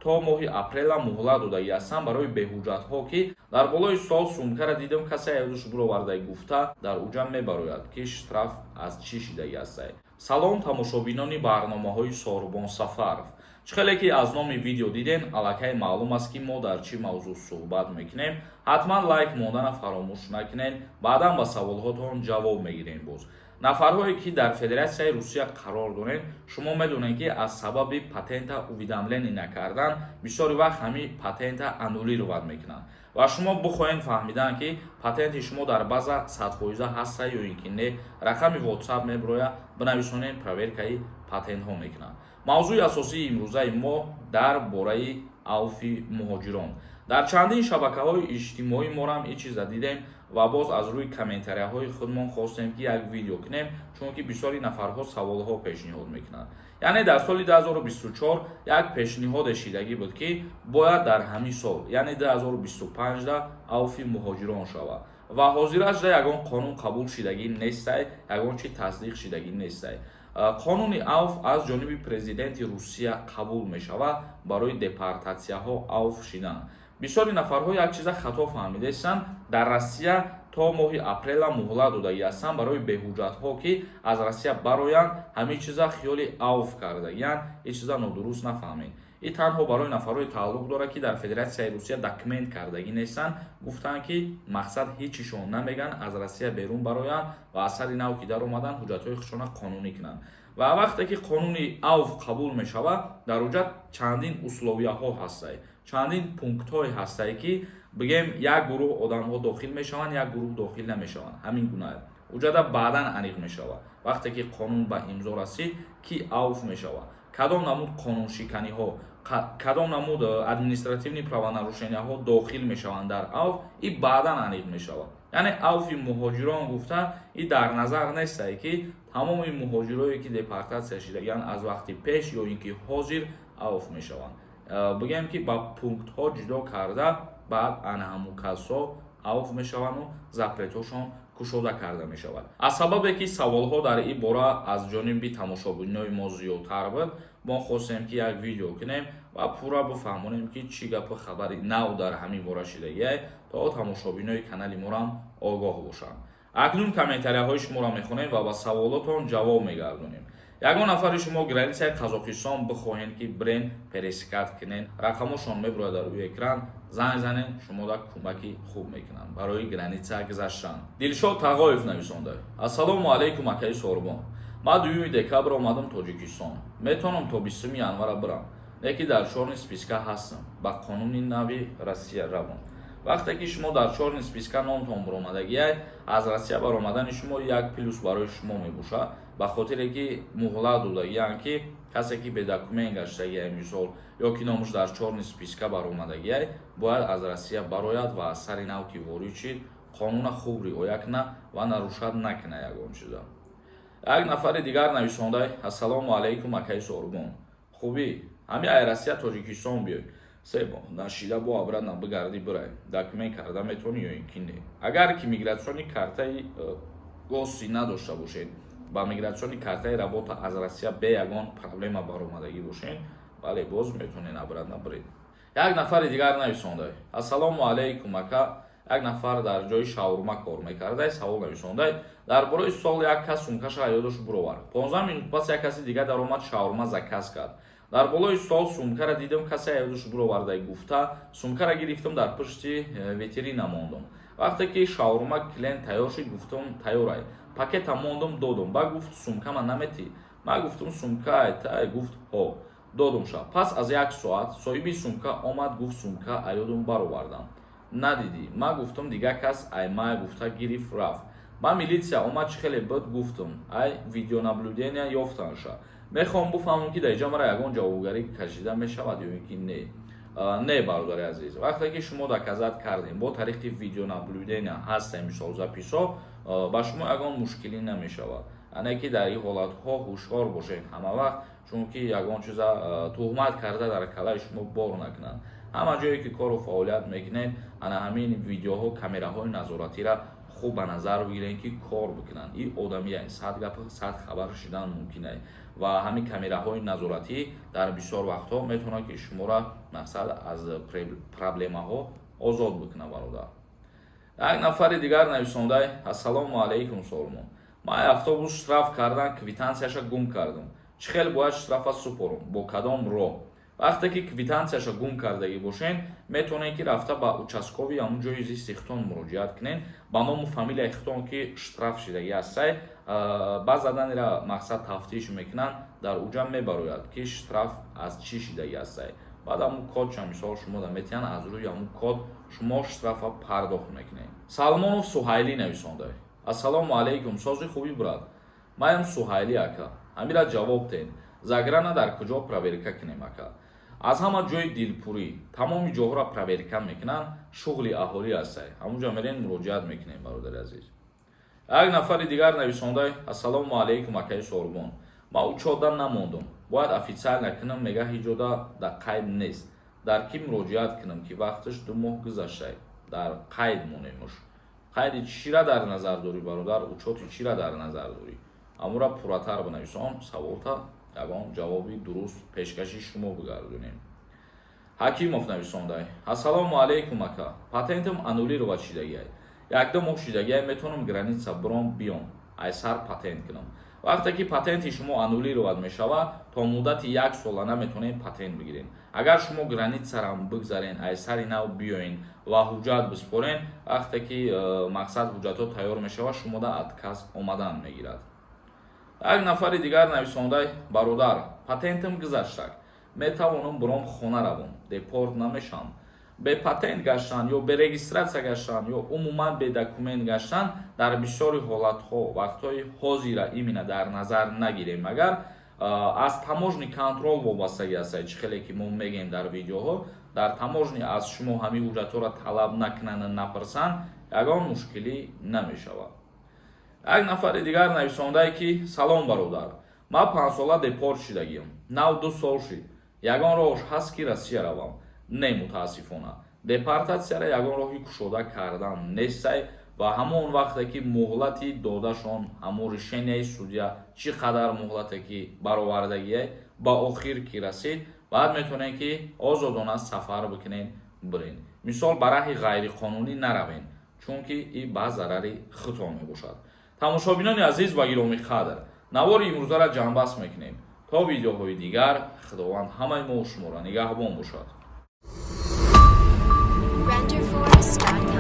То моҳи апрела муҳлат додагӣ ҳастанд барои беҳуҷҷатҳо, ки дар болои стол сумкара дидам, касе аёдуш буровардай гуфта, дар уҷа мебарояд, ки штраф аз чӣ шидагӣ ҳастай. Салом, тамошобинони барномаҳои Сорубон Сафаров. Чӣ хеле ки аз номи видео дидем, аллакай маълум аст, ки мо дар чӣ мавзӯъ суҳбат мекунем. Ҳатман лайк мондана фаромӯш накунед, баъдан ба саволҳотон ҷавоб мегирем. Боз нафарҳое, ки дар Федератсияи Русия қарор доред, шумо медонед, ки аз сабаби патента уведомление накардан бисёри вақт ҳамин патента аннулировать мекунанд. Ва шумо бихоҳед фаҳмидан, ки патенти шумо дар база 100% ҳаста ё ин ки не, рақами WhatsApp мебирояд, бинависонед, проверкаи патентҳо мекунанд. Мавзӯи асосии имрӯзаи мо дар бораи авфи муҳоҷирон. Дар чандин шабакаҳои иҷтимоӣ морам ин чиза дидем ва боз аз рӯи комментарияҳои худмон хостем, ки як видео кунем, чунки бисёри нафарҳо саволҳо пешниҳод мекунанд. Яъне дар соли 2024 як пешниҳоде шидагӣ буд, ки бояд дар ҳамин сол, яъне 2025 авфи муҳоҷирон шавад. Ва ҳозирашда ягон қонун қабул шидагӣ нестай, ягон чи тасдиқ шидагӣ нестай. Қонуни авф аз ҷониби президенти Русия қабул мешавад барои депортатсияҳо авф шидан. Бисёри нафарҳо як чиза хато фаҳмидаистанд: дар Россия то моҳи апрела муҳлат додагӣ ҳастанд барои беҳуҷҷатҳо, ки аз Россия бароянд. Ҳамин чиза хиёли авф кардагиянд. Ин чиза нодуруст нафаҳмед. Ин танҳо барои нафарҳое тааллуқ дорад, ки дар Федератсияи Русия документ кардагӣ нестанд. Гуфтанд, ки мақсад ҳечишон намеган, аз Россия берун бароянд ва аз сари нав ки даромаданд, ҳуҷҷатҳои худшона қонунӣ кунанд. Ва вақте ки қонуни авф қабул мешавад, дар ҳуҷҷат чандин условияҳо ҳастанд, чандин пунктҳое ҳастае, ки бигем, як гурӯҳ одамҳо дохил мешаванд, як гурӯҳ дохил намешаванд. Ҳамин гуна ҳуҷҷата баъдан аниқ мешавад, вақте ки қонун ба имзо расид, ки авф мешавад, кадом намуд қонуншиканиҳо, кадом намуд административный правонарушенияҳо дохил мешаванд дар авф, и баъдан аниқ мешавад. Яъне авфи муҳоҷирон гуфта, и дар назар нестае, ки тамоми муҳоҷирое, ки депортатсия шидагианд аз вақти пеш ё ин ки ҳозир, авф мешаванд. Бигӯем, ки ба пунктҳо ҷудо карда, баъд ана ҳамун касҳо авф мешаванду запретҳошон кушода карда мешавад. Аз сабабе ки саволҳо дар ин бора аз ҷониби тамошобинои мо зиёдтар буд, мо хостем, ки як видео кунем ва пурра бифаҳмонем, ки чӣ гапу хабари нав дар ҳамин бора шидагиай, то тамошобинои канали морам огоҳ бошанд. Акнун комментарияҳои шуморо мехонем ва ба саволотон ҷавоб мегардонем. Ягон нафари шумо границаи Қазоқистон бихоҳед, ки брен пересекать кунед, рақамошон мебурояд дар рӯи экран, занг занед, шумода кӯмаки хуб мекунанд барои граница гузаштан. Дилшод Тағоев нависонда: «Ассалому алайкум, акаи Сорбон. Ман 2 декабр омадам Тоҷикистон, метавонам то 20 январа бирам, леки дар чёрный списка ҳастам. Ба қонуни нави Россия равон?» Вақте ки шумо дар чёрный списка номтон баромадагиай, аз Россия баромадани шумо як плюс барои шумо мебошад, ба хотире ки муҳлат додагиянд, ки касе ки бедокумент гаштагиай, мисол, ё ки номаш дар чёрный списка баромадагиай, бояд аз Россия барояд ва аз сари нав ки ворид шид, қонуна хуб риоя куна ва нарушать накуна ягон чиза. Як нафари дигар нависондай: «Ассалому алайкум, акаи Сорбон, хубӣ? Ҳами ай Россия Тоҷикистон биёй, 3 моҳ нашида, бо обратно бигардӣ, бирай, документ карда метавонӣ ё ин ки не?» Агар ки миграционный картаи гости надошта бошед, ба миграционный картаи работа аз Россия бе ягон проблема баромадагӣ бошед, бале, боз метавонед обратно биред. Як нафари дигар нависондай: «Ассалому алайкум, ака. Як нафар дар ҷои шаурма кор мекардай, савол нависондай: дар бораи сол як кас сумкаша ёдаш буровард, 15 минут пас як каси дигар даромад, шаурма заказ кард. Дар болои стол сумкара дидам, касе ёдаш буровардай гуфта, сумкара гирифтам, дар пушти витрина мондум. Вақте ки шаурма клиент тайёр шид, гуфтам, тайёрай, пакета мондум, додум. Ба гуфт, сумкама наметӣ? Ман гуфтам, сумка тай? Гуфт, ҳо. Додумша. Пас аз як соат соҳиби сумка омад, гуфт, сумка аёдум баровардам, надидӣ? Ман гуфтам, дигар кас аймай гуфта, гирифт, рафт. Ба милитсия омад, чӣ хеле буд? Гуфтам, ай видеонаблюдения ёфтанша. Мехоҳам буфаҳмам, ки дар инҷа мара ягон ҷавобгарӣ кашида мешавад ё ин ки не?» Не, бародари азиз, вақте ки шумо доказать кардем бо тариқи видеонаблюдения ҳаста, мисол, записҳо, ба шумо ягон мушкилӣ намешавад. Яъне ки дар ин ҳолатҳо ҳушёр бошед ҳама вақт, чунки ягон чиза туҳмат карда дар калаи шумо бор накунанд. Ҳама ҷое ки кору фаъолият мекунед, ана ҳамин видеоҳо, камераҳои назоратира хуб ба назар бигиред, ки кор бикунанд. Ин одамия сад гап, сад хабар шидан мумкин ва ҳамин камераҳои назоратӣ дар бисёр вақтҳо метавонад, ки шуморо мақсад аз проблемаҳо озод бикуна, бародар. Як нафари дигар нависондай: «Ассалому алайкум, Солмон. Ман автобус штраф кардан, квитансияша гум кардам. Чӣ хел бояд штрафа супорам, бо кадом роҳ?» Вақте ки квитансияша гум кардагӣ бошен, метавонед, ки рафта ба участковый ҳамун ҷои зисти худтон муроҷиат кунед. Ба ному фамилияи худтон ки штраф шидагӣ ҳастай, ба заданира мақсад тафтиш мекунанд, дар уҷа мебарояд, ки штраф аз чӣ шидагӣ ҳастай. Баъд ҳамун кодша, мисол, шумо да метиҳанд, аз рӯи ҳамун код шумо штрафа пардохт мекунед. Салмонов Суҳайлӣ нависонда: «Ассалому алайкум, сози, хубӣ, брат? Маям Суҳайлӣ, ака. Ҳамира ҷавоб тен: заграна дар куҷо проверка кунем, ака?» Аз ҳама ҷои дилпурӣ, тамоми ҷоҳоро проверка мекунанд, шуғли аҳолӣ ҳастай, ҳамунҷо мерен, муроҷиат мекунем, бародари азиз. Як нафари дигар нависонда: «Ассалому алайкум, акаи Сорбон. Ма учёт да намондум, бояд официально кунам, мега ҳиҷода дар қайд нест. Дар кӣ муроҷиат кунам, ки вақташ 2 моҳ гузаштай, дар қайд монемуш?» Қайди чира дар назар дорӣ, бародар? Учёт и чира дар назар дорӣ? Амура пурратар бинависон саволта, ягон ҷавоби дуруст пешкаши шумо бигардонем. Ҳакимов нависондай: «Ассалому алайкум, ака. Патентам аннулировать шидагиай, якду моҳ шидагиай. Метавонам граница биром, биём, айсар патент кунам?» Вақте ки патенти шумо аннулировать мешавад, то муддати як сола наметавонед патент бигиред. Агар шумо границарам бигзарен, айсари нав биёен ва ҳуҷҷат биспорен, вақте ки мақсад ҳуҷҷатҳо тайёр мешавад, шумода отказ омадан мегирад. Як нафари дигар нависондай: «Бародар, патентам гузаштак, метавонам биром, хона равам, депорт намешавам?» Бе патент гаштан ё бе регистрация гаштан ё умуман бе документ гаштан дар бисёри ҳолатҳо, вақтҳои ҳозира именно дар назар нагирем, агар аз таможенный контроль вобастагӣ ҳастад. Чӣ хеле ки мо мегӯем дар видеоҳо, дар таможня аз шумо ҳамин ҳуҷҷатҳоро талаб накунанд, напурсанд, ягон мушкилӣ намешавад. Як нафари дигар нависондае, ки: «Салом, бародар. Ман 5сола депорт шидагиам, нав 2 сол шид. Ягон роҳш ҳаст, ки Россия равам?» Не, мутаассифона, депортатсияра ягон роҳи кушода кардан нестай ва ҳамон вақте ки муҳлати додашон, ҳамон решенияи судья чӣ қадар муҳлате ки баровардагие, ба охир ки расид, баъд метавонед, ки озодона сафар бикунед, бирен. Мисол, ба раҳи ғайриқонунӣ наравен, чунки и ба зарари худтон мебошад. Тамошобинони азиз ва гиромӣ қадр, навори имрӯзаро ҷамъбаст мекунем. То видеоҳои дигар Худованд ҳамаи мо шуморо нигаҳбон бошад. Renderforest.com.